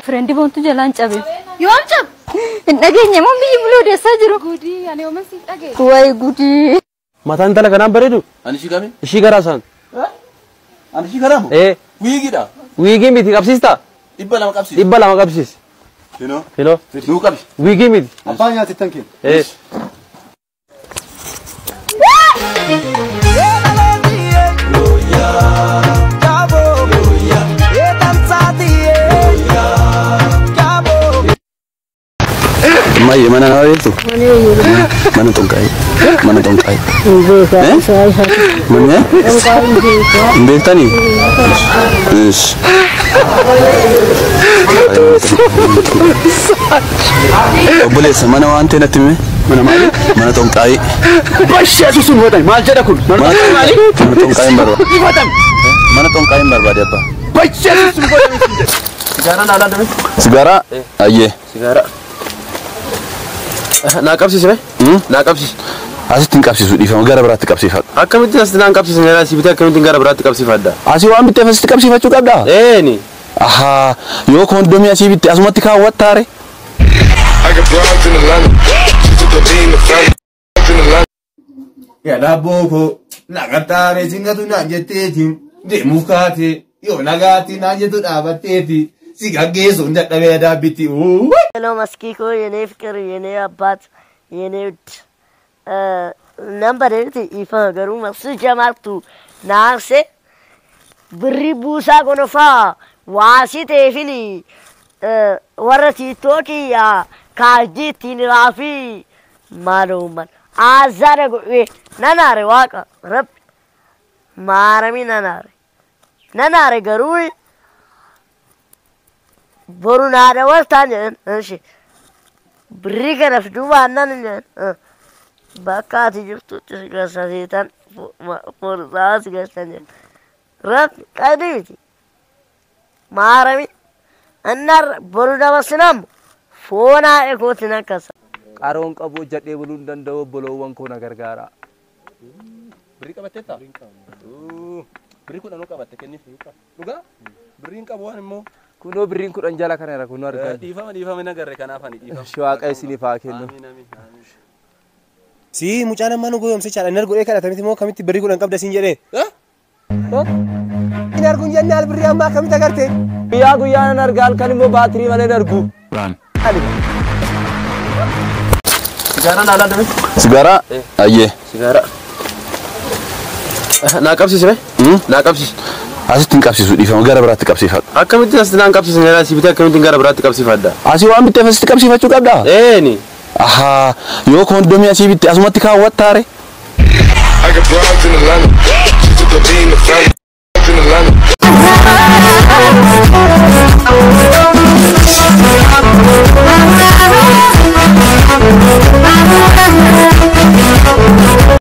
Friend boontu jalaan cabe. Yoom cab? Hin dhageenye moo biyyi buloo deessaa jiru? Gudii ani yooman siif dhagee. Wayi gudii. Mataan intala kanaan bareedu? Ani ishii kami? Ishii garaa isaan. Ani ishii garaa moo? Ee. Wiigiidha. Wiigii miti qabsiistaa? 200 qabsiisi. 200 qabsiisi. Hinoo. Hinoo. Nuu qabi. Wiigii miti. Abbaa nyaate tan kenna. Ee. Ammayye mana nama beektu? Mana xonqaa'ee. Mana xonqaa'ee. Mana hin beektanii? Ish. Obboleessa mana waan ta'e natti hime? Mana maali? Mana xonqaa'ee. Basheetu sun godhan maal jedha kun? Mana xonqaa'ee hin barbaade. Mana xonqaa'ee hin barbaade abbaa. Basheetu sun godhan. Sigaaraa naa laata? Sigaaraa? Ayyee. Sigaaraa. Naa qabsiisi mee? Naa qabsiisi. Asitti hin qabsiisu dhiifama gara biraatti qabsiifadhu. Akkamitti asitti naan qabsiisan jedhaa si bitee akkamittiin gara biraatti qabsiifadha? Asii waan bitteef asitti qabsiifachuu qabdaa? Eeni. Ahaa yoo koondomii asii bitte asumatti kaawwattaare. Yaa daabboo koo naqattaare singatu naan jetteeti deemuuf kaate yoo nagaatti naan jettu dhaabatteeti si gaggeessuun dadhabee daabbitti. Hello መስኪኮ የኔ ፍቅር የኔ አባት የኔ ውድ ነምበሬቲ ኢፈ ገሩ መስ ጀማርቱ ናርሴ ብሪ ቡሳ ጎኖፋ ዋሲ ቴፊኒ ወረ ቲክቶክ ያ ካጂ ቲንራፊ ማሎማን አዛረ ጎ ነናሬ ዋቃ ረብ ማረሚ ነናሬ ነናሬ ገሩ boru naa dabaltaan jedhan እሺ birrii kana fiduu baannaan jedhan bakka ati jirtutti si galchaseetan forsaa si galchan jedhan rabbi qalbii miti maarami innar boru dabarsinaamu foonaa ekootin akkasa. Qaroon qabu hojjedhee buluu hin danda'u obboloowwan koo na gargaara. Birrii qabatteetta? Birrii kudhanuu qabatte kenniif. Dhugaa? Birriin qabu waan immoo. Kunoo birriin 10 jala kana irra kunoo argaa. Dhiifama dhiifama hin agarre kanaaf ani dhiifama. Waaqa isiniif haa kennu. Si mucaan ammaa nu goyoomse chaadha. Inni argodhee kadhatamiti moo akkamitti birrii 10 qabda siin jedhee? Inni arguun jennee al birrii ammaa akkamitti agarte? Guyyaa guyyaa nan arga halkan immoo baatirii malee hin argu. Sigaaraa naa laata? Sigaaraa? Ayyee. Sigaaraa. Naa qabsiisi mee? Naa qabsiisi. Asitti hin qabsiisu dhiifama gara biraatti qabsiifadhu. Akkamitti asitti naan qabsiisan jedhaa si bitee akkamittiin gara biraatti qabsiifadha? Asii waan bitteef asitti qabsiifachuu qabdaa? Eeni. Ahaa yoo koondomii asii bitte asumatti kaawwattaare.